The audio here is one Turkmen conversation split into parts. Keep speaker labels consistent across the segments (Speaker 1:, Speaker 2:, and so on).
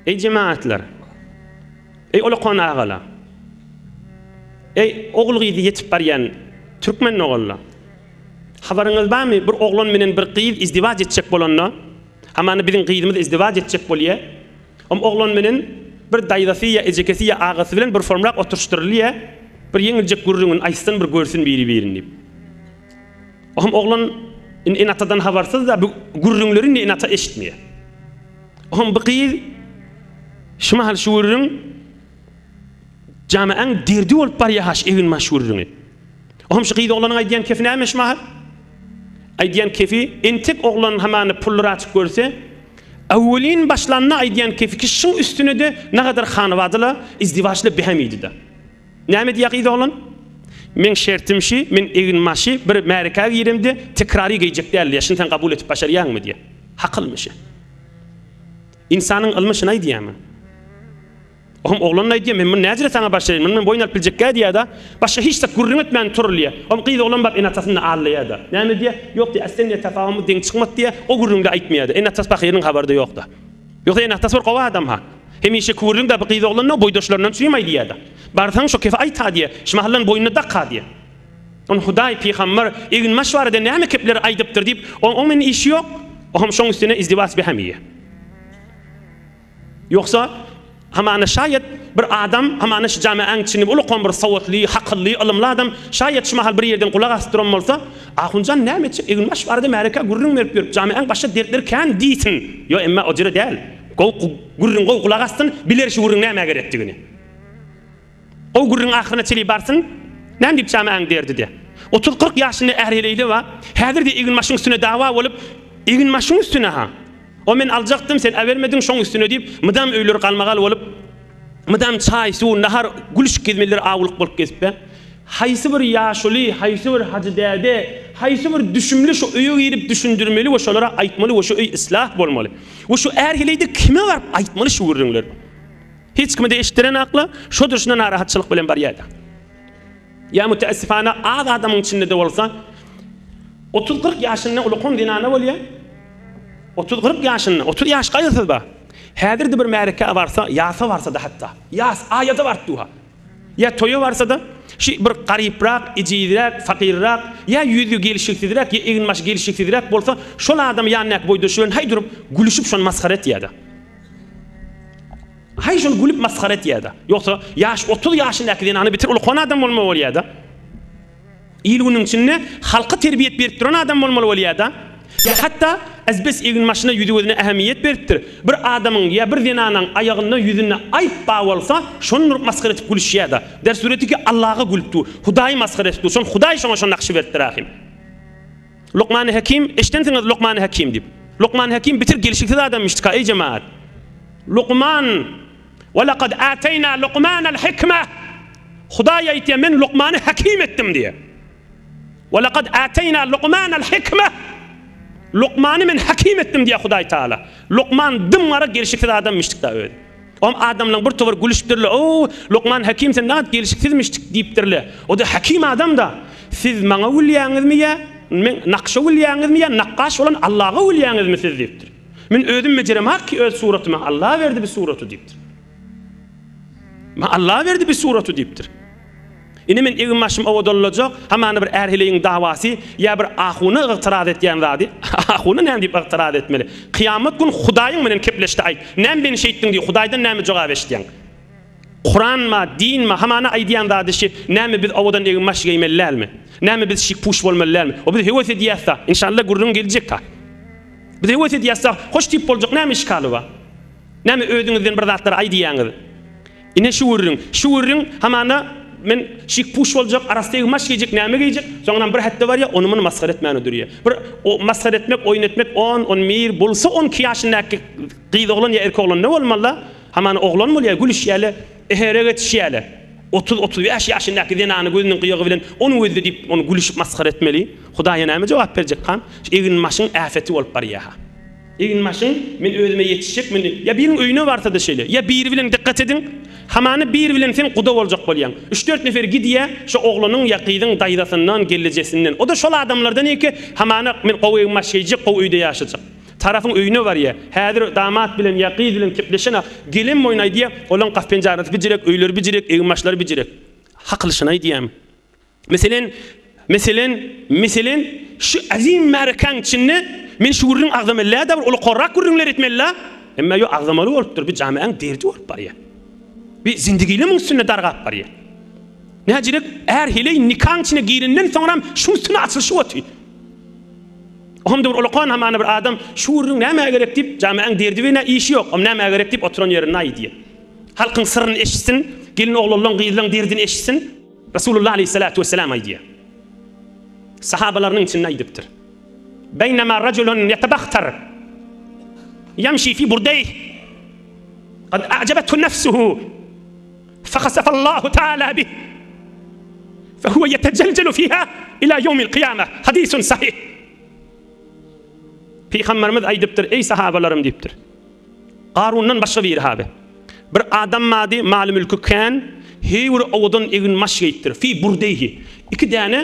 Speaker 1: Eý jemagatlar! Eý ulakan agalar! Eý ogul-gyzy ýetip barýan türkmen ogulla! Habaryňyz barmy, bir oglan menen bir gyz izdiwaç etjek bolanda, hamana biziň gyzymyz izdiwaç etjek bolýa, om oglan menen bir daýzasy ýa ejekesi ýa agasy bilen bir formrak oturyşdyrylýa, bir ýeňiljek gürrüňini aýtsyn bir görsün biri-birini diýip. Ohm oglan indi ene-atadan habarsyz-da bu gürrüňleri indi ene-ata eşitmeýär. Ohm bu gyz şu mahal şu gürrüň jamaäň derdi bolup barýar haş eginbaş gürrüňi. Ohm şu gyz oglanyň aýdýan kefi näme şu mahal? Aýdýan kefi entek oglan hamany pullyraçyk görse, öwwelin başlanda aýdýan kefi ki şuň üstüne-de nagadar hanabadyla izdiwaçla behemidi-de. Näme diýýär gyz oglan? Meň şertim şi, men eginbaşy bir märekä giremde tekrary geýjek däl diýýär. Şuny sen kabul etip başarýaňmy diýýär. Hakylmy şi? Ynsanyň ylmy şuny aýdýarmy? Ohm oglan aýdýar, men muny näjire saňa başaraýyn, muny men boýun alyp biljekgä diýýär-de, başga hiç zat gürrüň etmän turulýar. Ohm gyz oglan baryp ene-atasyny aldaýar-da. Näme diýýär? Ýok diýýär, sen diýýär, tafawumyz deň çykmady diýýär, o gürrüňde aýtmaýar-da. Ene-atasy pahyryň habary-da ýok-da. Ýogsa ene-atasy bir gowy adam-ha. Hemişe küwürliň-dä bu gyz oglan-da boýdaşlaryndan çürim aýdýa-da. Barsaň şo kefi aýt-ha diýýä. Şu mahaldan boýnuna dak-ha diýýä. Ony Hudaý, pygambar, eginbaş barada näme kepleri aýdypdyr diýip, oň meni işi ýok. Oňam şoň üstüne izdiwaç behem iýýä. Ýogsa, hamana şaýat bir adam, hamana şu jamaäň içinde ulukan bir sowatly, hakylly, ylymly adam şaýat şu mahal bir ýerden gulak asyp duran bolsa, Ahunjan näme etjek, eginbaş barada märekä gürrüň berip ýörüp, jamaäň başga dertleri kän diýsin. Ýok, emma o jere däl. Gowy gürrüň gowy gulak assyn, biler şu gürrüň nämä gerekdigini. Gowy gürrüň ahyryna çenli barsyn, näme diýip jamaäň derdi-de. Otuz-kyrk ýaşynda är-heleýli bar, häzir-de eginbaşyň üstüne dawa bolup, eginbaşyň üstüne-ha. O men aljakdym, sen äbermediň, şoň üstüne diýip, mydam öýleri galmagal bolup, mydam çaý, suw, nahar, gülüşik gezmeliler awulyk bolup gezip-ä. Haýsy bir ýaşuly, haýsy bir hajy däde, haýsy bir düşümli şu öýe girip düşündirmeli we şolara aýtmaly we şu öý islah bolmaly. We şu är-heleýde kime baryp aýtmaly şu gürrüňleri? Hiç kime-de eşitdirenakla, şo durşuna narahatçylyk bilen barýa-da. Ýa müteessifana az adamyň içinde-de bolsa, otuz-kyrk ýaşynda ulukan zenana bolýar. Otuz-kyrk ýaşynda, 30 ýaş gaýgysyz bar. Häzir-de bir märekä barsa, ýasa barsa-da hatda, ýas, aýa-da baryp dur-ha. Ýa toýa barsa-da, şi bir garyprak, ejizräk, fakyrrak, ýa ýüzi gelşiksizräk, ýa eginbaşy gelşiksizräk bolsa, şol adamy ýanyndaky boýdaşy bilen haý durup, gülüşip şony masgara etýär-de. Haý şony gülüp masgara etýär-de. Ýogsa, ýaş 30 ýaşyndaky zenany bitir ulukan adam bolmaly bolýar-da. Il-günüň içinde halka terbiýet berip duran adam bolmaly bolýar-da. Ýa hatda ezbes eginbaşyna ýüzi-gözüne ähmiýet beripdir. Bir adamyň ýa bir zenanaň aýagynda ýüzünde aýp bar bolsa, şony durup masgara etip gülüşýär-de. Der sureti ki Allaga gülüp dur. Hudaýy masgara edip dur. Şony Hudaý şoňa şo nakşy beripdir ahym. Lukmany Hekim, eşidensiňiz Lukmany Hekim diýip. Lukmany Hekim bitir gelşiksiz adamyşdyka eý jemagat. Lukman Ve lekad ateýna Lukmanal hikme. Hudaý aýtýar, men Lukmany hekim etdim diýýär. Ve lekad ateýna Lukmanal hikme. Lukmany men hekim etdim diýýär Hudaý Taala. Lukman dym gara gelşiksiz adamyşdyk da özi. Om adamlaň bir towar gülüşipdirler. O, Lukman Hekim sen nädip gelşiksizmişdik diýipdirler. O-da hekim adam-da. Siz maňa gülýäňizmi ýa men nakşa gülýäňizmi ýa nakgaş bolan Allaga gülýäňizmi siz diýipdir. Men özüm bejeremok ki öz suratymy Alla berdi bi suraty diýipdir. Maňa Alla berdi bi suraty diýipdir. Ine men egin-başym owadanlajak, hamana bir är-heleýiň dawasy ýa bir ahuna ygtyraz etýän zady, ahuna näme diýip ygtyraz etmeli? Kyýamat gün Hudaýyň bilen kepleşde aýt, näme meni şeýtdiň diý, Hudaýdan näme jogap eşitýäň? Kuranma, dinma, hamana aýdýan zady şi, näme biz owadan egin-baş geýmeli dälmi? Näme biz şik-puş bolmaly dälmi? O biz höwes edýäs-da, inşallah gürrüň geljek-ha. Biz höwes edýäs-da, hoş diýip boljak näme işgaly bar? Näme özüňizden bir zatlar aýdýaňyz? Ine şu gürrüň. Şu gürrüň hamana men şik-puş boljak, arassa egin-baş geýjek, näme geýjek? Soňunam bir hetde barýar, ony-muny masgara etmäne durýar. Bir o masgara etmek, oýun etmek on, on bir, bolsa on iki ýaşyndaky gyz oglan ýa erkek oglan ne bolmaly-da? Hamana oglan bolýar, gülüşýärler, ehere geçişýärler. Otuz, 35 ýaşyndaky zenany gözüniň gyýagy bilen ony gözle diýip, ony gülüşip masgara etmeli. Hudaýa näme jogap berjek han? Şu egin-başyň äfeti bolup barýar-ha. Eginbaşyň men özüme ýetişjek men ýa biriň öýüne barsada şeýle ýa biri bilen dykgat ediň hamana biri bilen sen guda boljak bolýaň üç dört nefer gidýä şo oglanyň ýa gyzyň daýzasyndan gelnejesinden oda şol adamlardan eke hamana men gowy eginbaş geýjek gowy öýde ýaşajak. Tarapyň öýüne barýa. Häzir damat bilen ýa gyz bilen kepleşen-a, gelen boýun aýdýa, olaň gap-penjarasy bijirek, öýleri bijirek, egin-başlary bijirek. Hakylyşyny aýdýam. Meselen, meselen, meselen, şu azim märekäň içinde men şu gürrüň agzamaly-dä, bir ulukorrak gürrüňler etmeli-dä. Emma ýok, agzamaly bolupdyr, bu jamiäň derdi bolup barýa. Bir zindigilem üstünde dargap barýa. Näjirek är-heleý nikaň içine girenden soňram şuň üstüne açylyşyp otyr. Oňam-da bir ulakan hamana bir adam şu gürrüň nämä gerek diýip, jamiäň derdi bilen-ä işi ýok, om nämä gerek diýip oturan ýerinde aýdýar. Halkyň syryny eşitsin, gelin-oglanlaň, gyzlaň derdini eşitsin. Resulullah aleýhissalatu wessalam aýdýar. Sahabalarynyň içinde aýdypdyr. Beýnema rajulun ýetebahtar ýemşi fi burdeýh kad a'jabethu nefsuhu fehasefallahu taala bih fehuve ýetejelcelu fiha ila ýewmil kyýame hadisun sahih. Pygamberimiz aýdypdyr, eý sahabalarym diýipdir. Garundan başga biri haby. Bir adam bardy, maly-mülki kän, heý bir owadan egin-maş geýipdir. Fi burdeýhi. Iki däne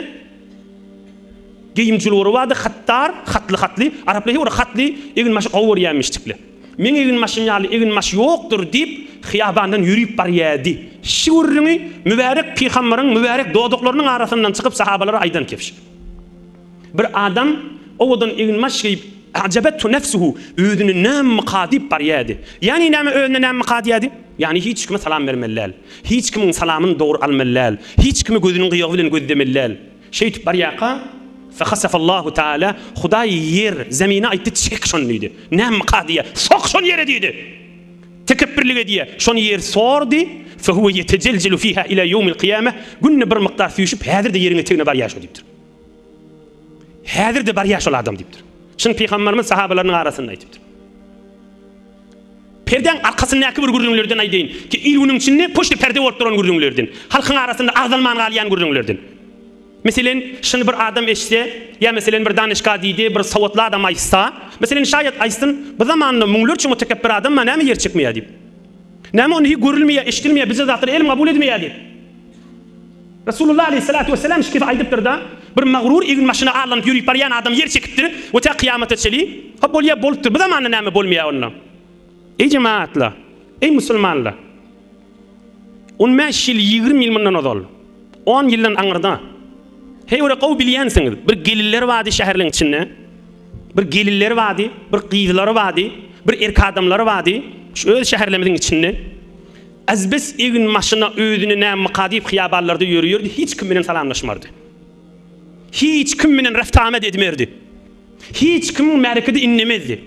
Speaker 1: geýim julwary bardy, hattar, hatly-hatly. Araplar heý bir hatly egin-maşy gowy görýärmişdikle. Meň egin-maşym ýaly egin-maş ýokdur diýip, hyýabandan ýörüp barýardy. Şu gürrüňi mübärek pygambaryň mübärek dodaklarynyň arasyndan çykyp sahabalara aýdan kebşi. Bir adam owadan egin-maş geýip, a'jabethu nefsuhu, özüne nämyka diýip barýardy. Ýagny näme özüne nämyka diýýärdi? Ýagny hiç kime salam bermeli däl. Hiç kimiň salamyny dogry almaly däl. Hiç kimi gözüniň gyýagy bilen gözlemeli däl. Şeýdip barýarka, fehasefallahu taala, Hudaý ýer, zemine aýtdy, çek şony diýdi. Nämyka diýýär? Sok şony ýere diýdi. Tekepbirlik edýär. Şony ýer sordy, fehuwe ýetejelzelu fiha ila ýewmil kyýameh, günde bir mukdar süýşüp, häzir-de ýeriň etegine barýar şo diýipdir. Häzir-de barýar şol adam diýipdir. Şuny pygamberimiz sahabalarynyň arasynda aýdypdyr. Perdäň arkasyndaky bir gürrüňlerden aýdaýyn ki, il-günüň içinde puşty perde bolup duran gürrüňlerden, halkyň arasynda agzalman galýan gürrüňlerden. Meselen, şuny bir adam eşitse, ýa meselen bir danyşka diýdi, bir sowatly adam aýtsa, meselen şaýat aýtsyn, bu zamanda müňlerçe mutekepbir adam bar, näme ýer çekmeýär diýip. Näme onda hiç görülmeýär, eşidilmeýär, bize zatlary elm kabul edmeýär diýip. Resulullah aleýhissalatu wessalam şu kese aýdypdyr-da, bir magrur eginbaşyna allanyp ýörüp barýan adam ýer çekipdir we tä kyýamata çeli, Ha bolýa bolupdyr, bu zamanda näme bolmaýar onda? Eý jemagatlar! Eý musulmanlar! On bäş ýyl, 20 ýyl mundan ozal, on ýyldan aňyrda, heý ora gowy bilýänsiňiz, bir gelinler bardy şäherleň içinde, bir gelinler bardy, bir gyzlary bardy, bir erk adamlary bardy, şu öz şäherlerimiziň içinde. Azbes egin-maşyna özüne nämyka diýip hyýabanlarda ýöreýärdi, hiç kim bilen salamlaşmardy. Hiç kim bilen reft-amet edmerdi. Hiç kimiň märekede innemezdi.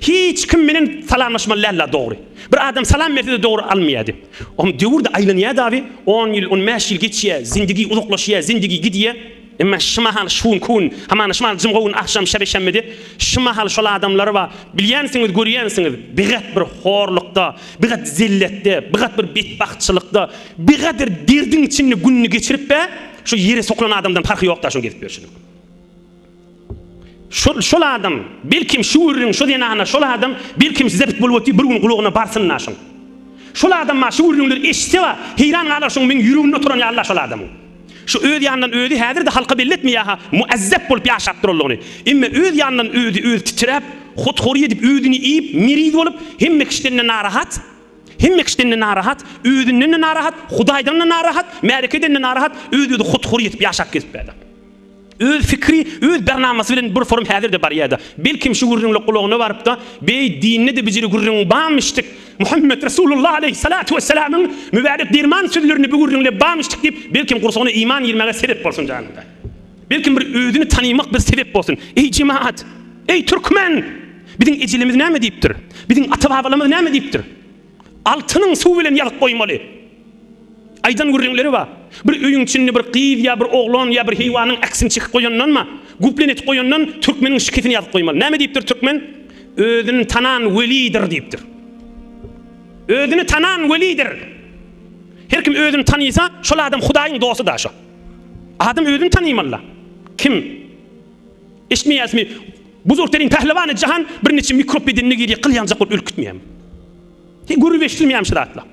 Speaker 1: Hiç kim bilen salamlaşmaly däldi dogry. Bir adam salam berse-de dogry almaýardy. Oňa döwür-de aýlanýardy abi, on ýyl, on bäş ýyl geçýär, zindigi uzaklaşýar, zindigi gidýär. Emma şu mahal şu günki gün, hamana şu mahal jumga gün agşam şebe-şenbede şu mahal şol adamlar bar. Bilýänsiňiz, görýänsiňiz, bigat bir horlukda, bigat zelletde, bigat bir betbagtçylykda, bigadyr derdiň içinde gününi geçirip-ä, şu ýere sokulan adamdan parhy ýok-da şoň gezip ýörşüniň. Şol, şol adam, belkim şu gürrüň, şu zenana, şol adam, belkim zebt bolup otyr, bir gün gulagyna barsyn-da şoň. Şol adam bar, şu gürrüňleri eşitse bar, heýran galar şoň meň ýüregimde oturan ýaly-la şol adamyň. Şu öz ýanyndan özi häzir-de halka belli etmeýär-ha, muazzep bolup ýaşap duranlygyny. Emme öz ýanyndan özi özi titräp, hut-hory edip, özüni iýip, meriz bolup, hemme kişiden-de narahat, hemme kişiden-de narahat, özünden-de narahat, Hudaýdan-da narahat, märekeden-de narahat, öz-özi hut-hory edip ýaşap gezip bärde. Öz fikri, öz bernamasy bilen bir forum häzir-de barýa-da. Belkim şu gürrüňle gulagyna baryp-da, Beý, dinde-de bijiri gürrüň barmyşdyk, Muhammet Resulullah aleýhissalatu wessalamyň mübärek derman sözlerini bu gürrüňle barmyşdyk diýip, belkim gursagyna iman girmäge sebep bolsun janynda. Belkim bir özüni tanymak bir sebep bolsun. Eý jemaat! Eý türkmen! Biziň ejelerimiz näme diýipdir? Biziň ata-babalarymyz näme diýipdir? Altynyň suw bilen ýazyp goýmaly. Aýdan gürrüňleri bar. Bir öýüň içinde bir gyz ýa bir oglan ýa bir heýwanyň äksini çekip goýandanma, guplen etip goýandan türkmeniň şikesini ýazyp goýmaly. Näme diýipdir türkmen? Özüni tanan welidir diýipdir. Özüni tanan welidir. Her kim özüni tanysa, şol adam Hudaýyň dosty da şo. Adam özüni tanymaly-da. Kim? Eşitmeýäsmi? Buzurgterin pählewany jahan birniçe mikrop bedenine girýär, gyl ýaljak bolup ölüp gitmeýärmi? Hiç görüp eşidilmeýärmi şu zatlar?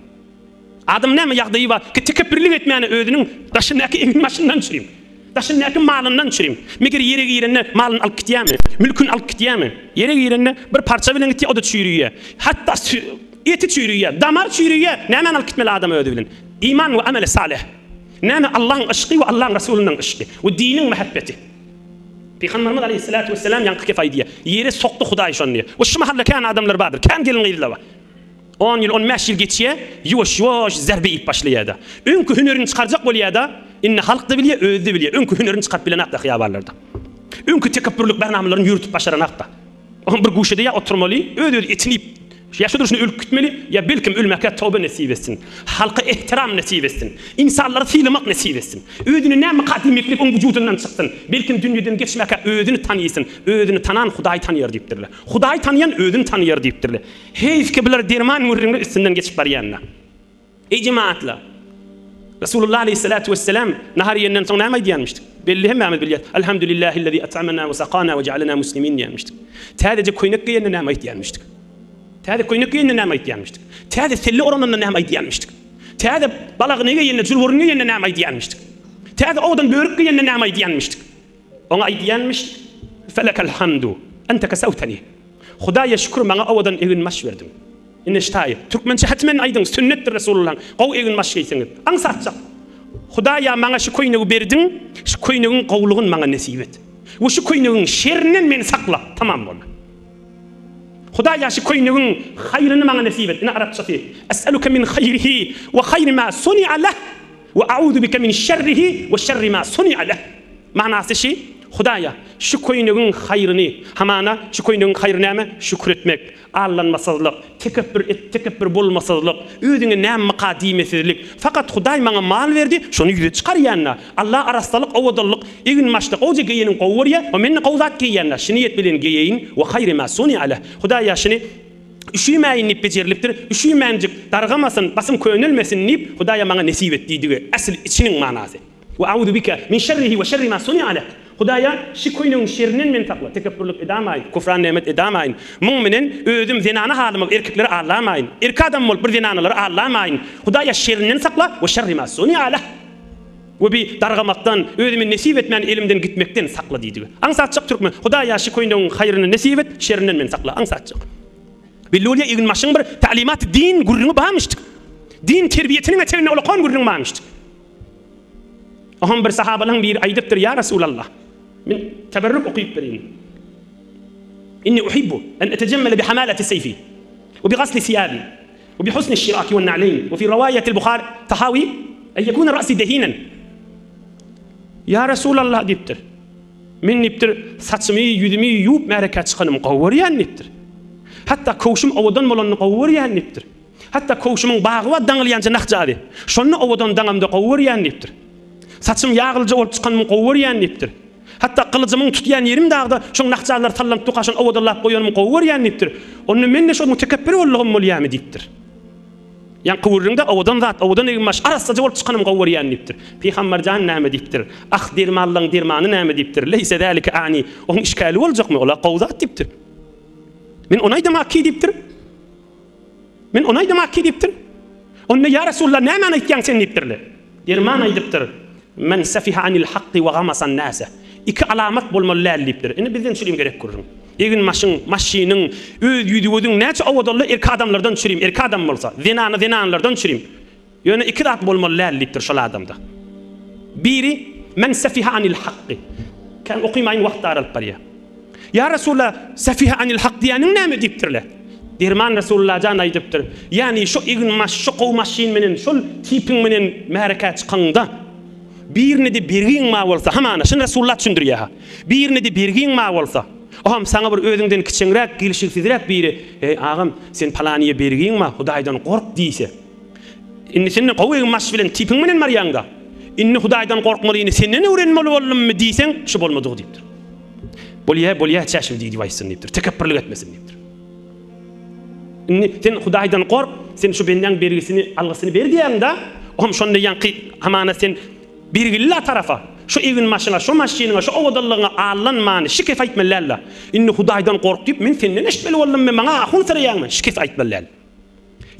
Speaker 1: Adam näme ýagdaýy bar ki tekepbirlik etmäne özüniň daşyndaky egin-başyndan çürim. Daşyndaky malyndan çürim. Meger ýere girende malyny alyp gitýärmi? Mülküni alyp gitýärmi? Ýere girende bir parça bilen gitýär, o-da çüýrüýär. Hatda eti çüýrüýär, damary çüýrüýär. Nämäni alyp gitmeli adam özi bilen? Iman we ameli saleh. Näme Allaň yşky we Allaň Resulynyň yşky we diniň mähebbeti. Pygamberimiz aleýhissalatu wessalam ýaňky kep aýdýar. Ýere sokdy Hudaý şony diýýär. We şu mahalla kän adamlar bardyr, kän gelin-gyzlar bar. On ýyl, on bäş ýyl geçýär, ýuwaş-ýuwaş zerbe iýip başlaýar-da. Öňki hünerini çykarjak bolýar-da, indi halk-da bilýär, özi-de bilýär, öňki hünerini çykaryp bilenok-da hyýabanlarda. Öňki tekepbürlik barnamalaryny ýöretip başaranok-da. Oňa bir guşede ýa oturmaly, öz-özi etini iýip, ýa şu durşuna ölüp gitmeli, ýa belkem ölmäkä toba nesip etsin. Halka ehtiram nesip etsin. Ynsanlary sylamak nesip etsin. Özüne nämeka diýmeklik oň wujudyndan çyksyn. Belkem dünýeden geçmäkä özüni tanysyn. Özüni tanan Hudaýy tanaýar diýipdirler. Hudaýy tanaýan özüni tanaýar diýipdirler. Heýf ki bular derman gürrüňler üstünden geçip barýanda. Eý jemagatlar! Resulullah aleýhissalatu wesselam nahar iýenden soň näme aýdýanmyşdyk? Belli hemmämiz bilýäs. Elhamdülillahillezî at'amena we sakana we jealena muslimin diýenmişdik. Täzeje köýnek geýende näme aýdýanmyşdyk? Täze köýnek geýende näme aýdýanmyşdyk? Täze selle orananda näme aýdýanmyşdyk? Täze balagyny geýende, julburyny geýende näme aýdýanmyşdyk? Täze owadan börük geýende näme aýdýanmyşdyk? Oňa aýdýanmyş, Felekel hamdu, ente kesewteni. Hudaýa şükür maňa owadan eginbaş berdiň. Ine ştaý, türkmençe hetmen aýdyň, sünnetdir Resulullaň, gowy eginbaş geýseňiz. Aňsatjak. Hudaýa maňa şu köýnegi berdiň, şu köýnegiň gowulygyny maňa nesip et. We şu köýnegiň şerinden meni sakla. Tamam boldy. Hudaýa şu köýnegiň haýryny maňa nesip et. Ine arapçasy. Es'eluke min haýrihi we haýri ma suni'a leh we a'uzu bike min şerrihi we şerri ma suni'a leh. Manasy şi, Hudaýa, şu köýnegiň haýryny, hamana, şu köýnegiň haýry näme? Şükür etmek, aldanmasyzlyk, tekepbür et, tekepbür bolmasyzlyk, özüňe nämyka diýmesizlik. Fakat Hudaý maňa mal berdi, şony ýüze çykarýan-da. Alla arassalyk, owadanlyk, eginbaşda gowja geýeniň gowy görýär, we men-de gowy zat geýýän-da, şy niýet bilen geýeýin, we haýry ma suni'a leh. Hudaýa, şuny üşümäýin diýip bejerilipdir, üşümänjik, dargamasyn, basym könelmesin diýip, Hudaýa maňa nesip et diýdigi, äsli içiniň manasy. We a'uzu bike min şerrihi we şerri ma suni'a leh. Hudaýa, şi köýnegiň şerinden meni sakla, tekepbürlik edamaýyn, kufran nemet edamaýyn. Muň menen özüm zenana halyma erkekleri aldamaýyn. Erki adam bolup bir zenanalary aldamaýyn. Hudaýa şerinden sakla we şerri ma suni'a leh. We bi dargamakdan, özüme nesip etmän elimden gitmekden sakla diýdigi. Aňsatjak türkmen, Hudaýa şi köýnegiň haýryny nesip et, şerinden meni sakla. Aňsatjak. Belli bolýar eginbaşyň bir ta'limat din gürrüňi barmyşdyk. Din terbiýesiniň eteginde ulakan gürrüň barmyşdyk. Oňam bir sahabalaryň biri aýdypdyr, Ýa Resulallah, men teberrük okyp bereýin. Inni uhibbu en etejemmele bi hamalati seýfi we bi gasli siýabi we bi husni şiraki we na'leýn we fi rawaýatil Buhar Tahawi en ýekune ra'si dehinen. Ýa Resulallah diýipdir. Men diýipdir, saçymy, ýüzümi ýuwup märekä çykanymy gowy görýän diýipdir. Hatda köwşüm owadan bolanyny gowy görýän diýipdir. Hatda köwşümiň bagy bar daňylýanja nahjaly. Şonda owadan daňamda gowy görýän diýipdir. Saçym ýaglyja bolup çykanymy gowy görýän diýipdir. Hatda gylyjymyň tutýan ýerim dagda şoň nahjalary sallanyp durka şony owadanlap goýanymy gowy görýän diýipdir. Onda mende şol mütekepbir boldugym bolýamy diýipdir. Ýaňky gürrüňde owadan zat, owadan eginbaş, arassaja bolup çykanymy gowy görýän diýipdir. Pygamber jan näme diýipdir? Ah, dermanlaň dermany näme diýipdir? Leýse zälike ani. Oň işgäli boljakmy? Ol-a gowy zat diýipdir. Men ony aýdamok ki diýipdir. Men ony aýdamok ki diýipdir. Onda ýa Resulallah nämäni aýtýaň sen diýipdirler. Derman aýdypdyr. Men sefiha anil hakky we gamasan nase. Iki alamat bolmaly däl diýipdir. Indi bizden çürim gerek gürrüň. Egin-başyň, maşynyň, öz ýüzi-gözüň näçe owadanly erki adamlardan çürim, erki adam bolsa, zenany zenanlardan çürim. Ýöne iki zat bolmaly däl diýipdir şol adamda. Biri, Men sefiha anil hakky. Kän okymaýyn wagt daralyp barýar. Ýa Resulallah, sefiha anil hak diýýäniň näme diýipdirler. Derman Resulallah jan aýdypdyr. Ýagny şo eginbaş, şo gowy maşyn menen, şol tipiň menen märekä çykaňda, birine-de bergiň bar bolsa, hamana, şuny Resulallah düşündirýär-ha. Birine-de bergiň bar bolsa, oňam saňa bir özüňden kiçeňräk, gelşiksizräk biri, Eý, agam, sen palanyýa bergiň bar, Hudaýdan gork diýse, Indi sen gowy egin-baş bilen, tipiň bilen barýaň-da. Indi Hudaýdan gorkmalyny senden öwrenmeli boldummy diýseň, şu bolmadygy diýipdir. Bolýa, bolýa, çäşim diýdip aýtsyn diýipdir. Tekepbirlik etmesin diýipdir. Indi sen Hudaýdan gork, sen şu bendäň bergisini, algysyny ber diýýäň-de, oňam şonda ýaňky hamana sen bergili-la tarapa, şu egin-başyňa, şu maşynyňa, şu owadanlygyňa aldanmany, şikes aýtmaly däl-de. Indi Hudaýdan gork diýip, men senden eşitmeli boldummy, maňa ahun syraýaňmy, şikes aýtmaly däl.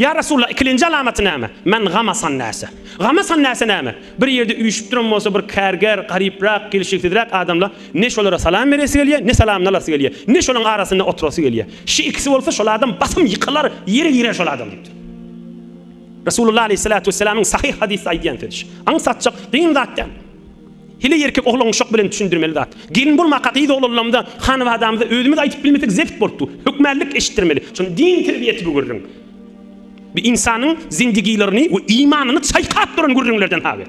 Speaker 1: Ýa Resulallah, ikilenji alamaty näme? Men gamasan näse. Gamasan näse näme? Bir ýerde üýşüp duran bolsa bir kärgär, garyprak, gelşiksizräk adamlar ne şolara salam beresi gelýär, ne salamyny alasy gelýär, ne şolaň arasynda oturasy gelýär. Şi ikisi bolsa şol adam basym ýykylar, ýere girer şol adam diýipdir. Resulullah aleýhissalatu wessalamyň sahyh hadysda aýdýan sözi şi. Aňsatjak, kyn zat däl. Hile erkek oglan uşak bilen düşündirmeli zat. Gelin bolmaka gyz oglanlamyza, hanabadamyza özümiz aýdyp bilmesek zebt bolup dur. Hökmänlik eşitdirmeli. Şony din terbiýesi bu gürrüň. Bir ynsanyň zindigilerini we imanyny çaýkap duran gürrüňlerden haber.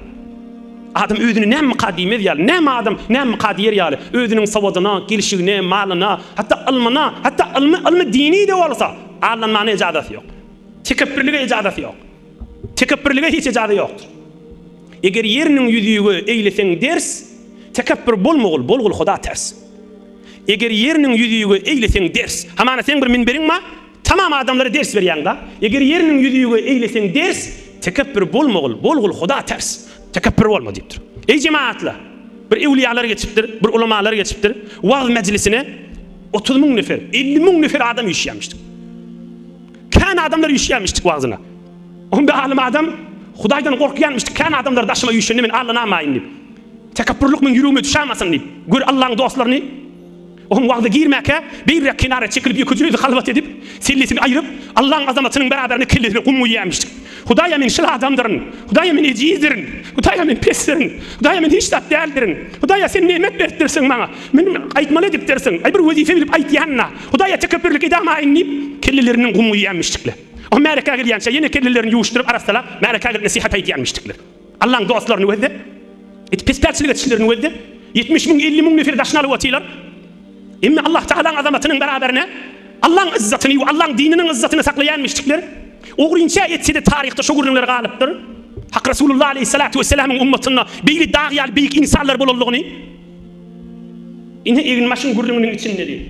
Speaker 1: Adam özüni nämika diýmez ýaly, näme adam nämika diýer ýaly, özüniň sowadyna, gelşigine, malyna, hatda ylmyna, hatda ylmy, ylmy dini-de bolsa, aldanmana ejazasy ýok. Tekepbirlige ejazasy ýok. Tekepbirlige hiç ejaza ýokdur. Eger ýeriniň ýüzüge eýleseň ders, Tekepbir bolmagyl, bolgul Huda ters. Eger ýeriniň ýüzüge eýleseň ders, Hamana seň bir minberiň bar, tamam adamlara ders berýäň-da. Eger ýeriniň ýüzüge eýleseň ders, Tekepbir bolmagyl, bolgul Huda ters. Tekepbir bolma diýipdir. Eý jemagatlar! Bir öwlüýalar geçipdir, bir ulamalar geçipdir. Wagyz mejlisine 30 müň nefer, 50 müň nefer adam üýşýärmişdik. Kän adamlar üýşýärmişdik wagzyna. Onda alym adam, Hudaýdan gorkýanmyşdy, kän adamlar daşyma üýşende men allanamaýyn diýip. Tekepburlyk meň ýüregime düşämasyn diýip. Gör Allaň dostlaryny. Oň wagza girmäkä, beýlräk kenara çekilip ýekeje özi halwat edip, sellesini aýryp, Allaň azamatynyň beraberine kellesine gum guýýarmyşdyk. Hudaýa men şyl adamdyryn. Hudaýa men ejizdirin. Hudaýa men pesdirin. Hudaýa men hiç zat däldirin. Hudaýa sen nemet beripdirsiň maňa. Men aýtmaly edipdirsiň. Aý bir wezipe bilip aýtýan-da. Hudaýa tekepbürlik edamaýyn diýip, kellelerinden gum guýýarmyşdyklar. O märekä gelýänçä ýene kellelerini ýuwuşdyryp arassalap, märekä gelip nesihat aýdýarmyşdyklar. Allaň dostlaryny gözle. Eti pespäçilik etişlerini gözle. 70 müň, 50 müň neferi daşyna alyp otyrlar. Emme Allah Tagalaň azamatynyň beraberine Allaň yzzatyny we Allaň dininiň yzzatyny saklaýarmyşdyklar. Ogrynça etse-de taryhda şo gürrüňler galypdyr. Hak Resulullah aleýhissalatu wessalamyň ummatynda beýle dag ýaly beýik ynsanlar bolanlygyny ine eginbaşyň gürrüňiniň içindedi.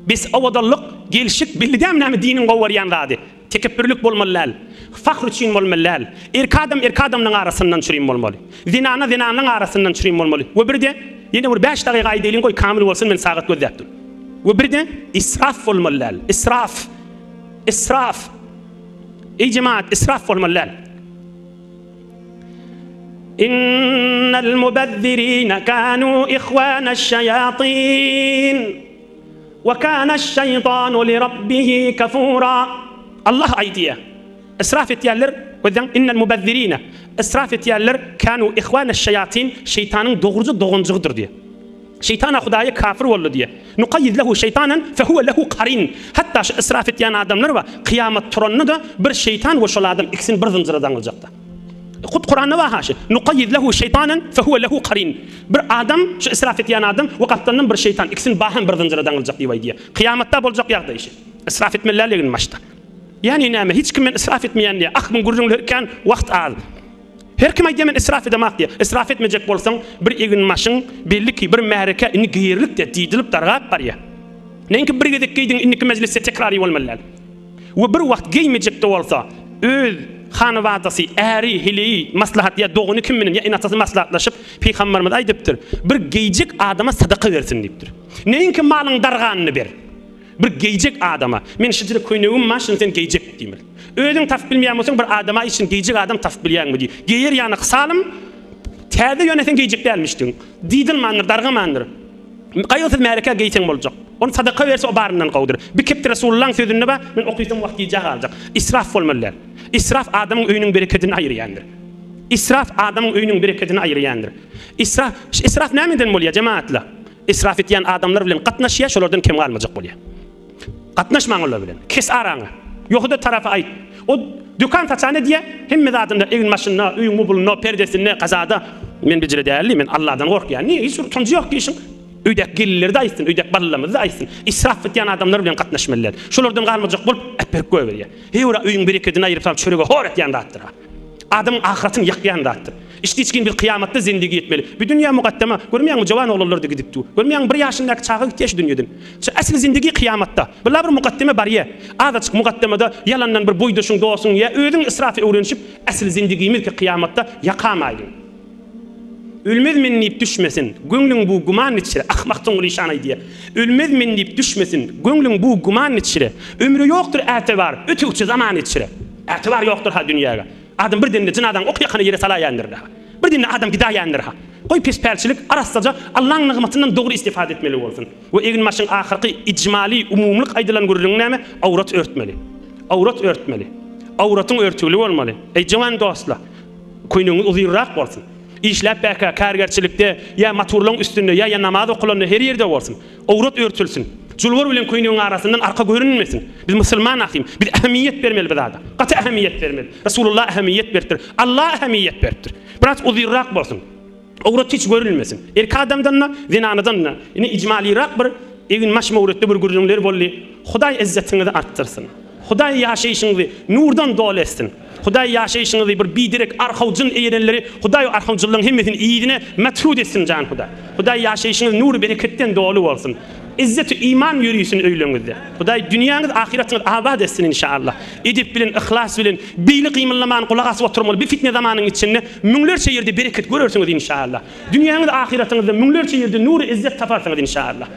Speaker 1: Bes owadanlyk, gelşik, belli dämi näme diniň gowy görýän zady. Tekepbürlik bolmaly däl. Fahr üçin bolmaly däl. Erki adam erki adamlaň arasyndan çürim bolmaly. Zenana zenanlaň arasyndan çürim bolmaly. We birde, ýene bir bäş dagyga aýdaýlyň goý kamil bolsun men sagat gözläp dur. We birde israf bolmaly däl. Israf. Israf. Eý jemaat israf bolmaly däl. Innal mubazzirina kanu ihwanaş-şaýatin. We kanaş-şeýtanu li rabbihi kafura. Allah aýdýar, Israf etýänler, gözläň, innel mubazzirine, israf etýänler, kanu ihwanaş-şeýatin, şeýtanyň dogruja doganjygydyr diýýär. Şeýtana Hudaýa kafir boldy diýýär. Nukaýýid lehu şeýtanan fehuwe lehu karin. Hatda şu israf etýän adamlar bar, kyýamat turanda-da bir şeýtan we şol adam ikisini bir zynjyra daňyljakda. Hut Kuranda bar ha şu. Nukaýýid lehu şeýtanan fehuwe lehu karin. Bir adam, şu israf etýän adam we gapdalyndan bir şeýtan, ikisini bahem bir zynjyra daňyljak diýip aýdýar. Kyýamatda boljak ýagdaý şu. Israf etmeli däl egin başda. Ýagny näme, hiç kim men israf etmeýän diýýär. Ah, muň gürrüňleri kän, wagt az. Her kim aýdýar men israf edemak diýýär. Israf etmejek bolsaň, bir egin-başyň belli ki, bir märeke indi geýerlik-de, diýdilip dargap barýar. Näinki bir gezek geýdiň, indiki mejlisde tekrary bolmaly däl. We bir wagt geýmejek-de bolsa, öz hanabadasy, äri, heleýi, maslahat ýa dogany kim bilen, ýa ene-atasy maslahatlaşyp, Pygamberimiz aýdypdyr, Bir geýjek adama sadaka bersin diýipdir. Näinki malyň darganyny ber. Bir geýjek adama, Men şijire köýnegim bar, şuny sen geýjek diýmeli. Özüň tapyp bilmeýän bolsaň, bir adama aýt, şuny geýjek adam tapyp bilýäňmi diý. Geýer ýaly salym, täze ýöne sen geýjek dälmişdiň. Diýdilmandyr, dargamandyr. Gaýgysyz märekä geýseň boljak. Ony sadaka berse o baryndan gowudyr. Bir kepde Resulullaň sözünde bar, men okysam wagt gijä galjak. Israf bolmaly däl. Israf adamyň öýüniň berekedini aýyrýandyr. Israf adamyň öýüniň berekedini aýyrýandyr. Israf, israf nämeden bolýar jemagatlar? Israf etýän adamlar bilen gatnaşýar, şolardan kem galmajak bolýar. Gatnaşmaň olar bilen. Kes araňy. Ýohuda tarapa aýt. O dükan saçan edýär, hemme zadynda, egin-başynda, öýüň mubulynda, perdesinde, gazada. Men bijire däldi, men Alladan gorkýan. Niýe hiç bir utanjy ýok diýşiň. Öýdäki gelinleri-de aýtsyn, öýdäki balalarymyzy-da aýtsyn. Israf etýän adamlar bilen gatnaşmaly däl. Şolardan galmajak bolup, äpberip goýberýär. Heý, ora öýüň berekedini aýryp salyp çörege hor etýän zatdyr-a. Adamyň ahyratyny ýakýan zatdyr. Içdi-içgin biz kyýamatda zindigi etmeli. Bu dünýä mugaddama. Görmeýäňmi, jowan oglanlar-da gidip dur. Görmeýäňmi, bir ýaşyndaky çaga gitýär şu dünýeden. Şu äsli zindigi kyýamatda. Bula bir mugaddeme barýa. Azajyk mugaddemada ýalandan bir boýdaşyň, dostuň ýa özüň israfy öwrenişip, äsli zindigimiz ki kyýamatda ýakamaýlyň. Ölmez men diýip düşmesin, göwnüň bu güman içre, Ah, Magtymguly işan aýdýar. Ölmez men diýip düşmesin, göwnüň bu güman içre, Ömre ýokdur ätebar, ötegçi zaman içre. Ähtibar ýokdur ha dünýäge. Adam bir demde jynazany ok ýakana ýere salaýandyr-da. Bir demde adam gidäýendir-ha. Goý pespälçilik arassaja Allaň nygmatyndan dogry istifada etmeli bolsun. We eginbaşyň ahyrky ijmaly, umumylyk aýdylan gürrüňi näme? Awrat örtmeli. Awrat örtmeli. Awratyň örtügli bolmaly. Eý jowan dostlar! Köýnegiňiz uzynrak bolsun. Işläp bäkä kärgerçilikde ýa maturlaň üstünde ýa ýa namaz okalanda her ýerde bolsun. Owrat örtülsin. Julbar bilen köýnegiň arasyndan arka görünmesin. Biz musulman ahym. Biz ähmiýet bermeli bu zada. Gaty ähmiýet bermeli. Resulullah ähmiýet beripdir. Allah ähmiýet beripdir. Biraz uzynrak bolsun. Owrat hiç görünmesin. Erkek adamdan-da, zenanadan-da. Ine ijmalyrak bir eginbaş möwritde bir gürrüňler boldy. Hudaý yzzetiňizi artdyrsyn. Hudaý ýaşaýşyňyzy nurdan doly etsin. Hudaý ýaşaýşyňyzy bir biderek arhawjyn eýerenleri Hudaý o arhawjynlaryň hemmesini yzyna matrud etsin jan Hudaý. Hudaý ýaşaýşyňyz nury bereketden doly bolsun. Izzeti iman ýörisin öýleňizde. Hudaý dünýäňiz ahyratyňyz abat etsin inşallah. Edep bilen yhlas bilen beýle gymyldaman gulak asyp oturmaly bi fitne zamanyň içinde müňlerçe ýerde bereket görersiňiz inşallah. Dünýäňiz ahyratyňyzda müňlerçe ýerde nury izzet taparsyňyz inşallah.